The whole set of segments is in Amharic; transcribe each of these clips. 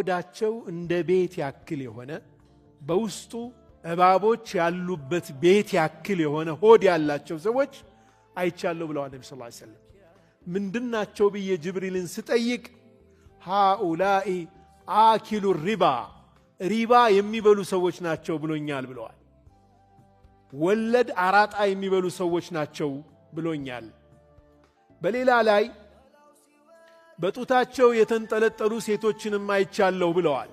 ሆዳቸው እንደ ቤት ያክል የሆነ በውስጡ እባቦች ያሉበት ቤት ያክል የሆነ ሆድ ያላቸው ሰዎች አይቻለሁ ብለዋል ነቢ ስ ሰለም። ምንድናቸው ብዬ ጅብሪልን ስጠይቅ هؤلاء آكلو الربا ሪባ የሚበሉ ሰዎች ናቸው ብሎኛል ብለዋል። ወለድ አራጣ የሚበሉ ሰዎች ናቸው ብሎኛል። በሌላ ላይ በጡታቸው የተንጠለጠሉ ሴቶችንም አይቻለሁ ብለዋል።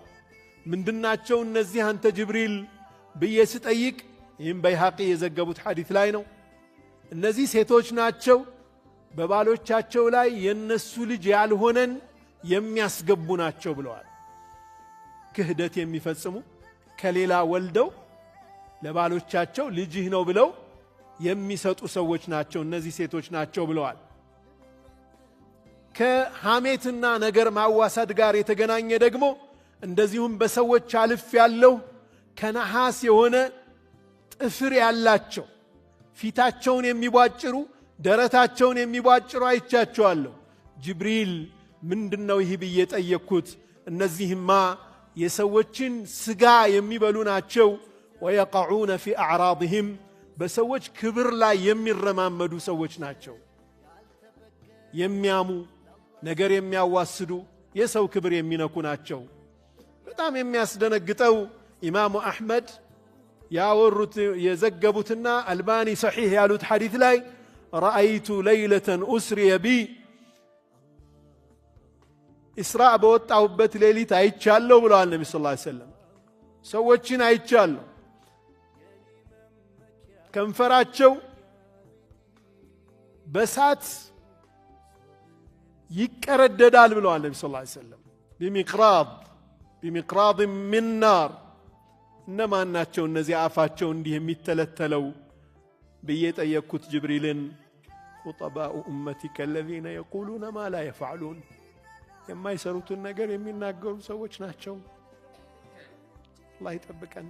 ምንድናቸው እነዚህ አንተ ጅብሪል ብዬ ስጠይቅ፣ ይህም በይሐቂ የዘገቡት ሐዲት ላይ ነው። እነዚህ ሴቶች ናቸው በባሎቻቸው ላይ የነሱ ልጅ ያልሆነን የሚያስገቡ ናቸው ብለዋል። ክህደት የሚፈጽሙ ከሌላ ወልደው ለባሎቻቸው ልጅህ ነው ብለው የሚሰጡ ሰዎች ናቸው፣ እነዚህ ሴቶች ናቸው ብለዋል። ከሐሜትና ነገር ማዋሳድ ጋር የተገናኘ ደግሞ እንደዚሁም በሰዎች አልፍ ያለው ከነሐስ የሆነ ጥፍር ያላቸው ፊታቸውን የሚቧጭሩ ደረታቸውን የሚቧጭሩ አይቻቸዋለሁ። ጅብሪል ምንድነው ይህ ብዬ ጠየቅኩት። እነዚህማ የሰዎችን ስጋ የሚበሉ ናቸው። ወየቀዑነ ፊ አዕራድህም በሰዎች ክብር ላይ የሚረማመዱ ሰዎች ናቸው። የሚያሙ፣ ነገር የሚያዋስዱ፣ የሰው ክብር የሚነኩ ናቸው። በጣም የሚያስደነግጠው ኢማሙ አሕመድ ያወሩት የዘገቡትና አልባኒ ሰሒሕ ያሉት ሐዲት ላይ رأيت ليلة أسري بي ኢስራእ በወጣሁበት ሌሊት አይቻለሁ ብለዋል ነቢ ስ ሰለም። ሰዎችን አይቻለሁ፣ ከንፈራቸው በሳት ይቀረደዳል ብለዋል ነቢ ስ ሰለም። بمقراض بمقراض من نار። እነማን ናቸው እነዚህ አፋቸው እንዲህ የሚተለተለው ብዬ ጠየቅኩት ጅብሪልን። خطباء أمتك الذين يقولون ما لا يفعلون የማይሰሩትን ነገር የሚናገሩ ሰዎች ናቸው። አላህ ይጠብቀን።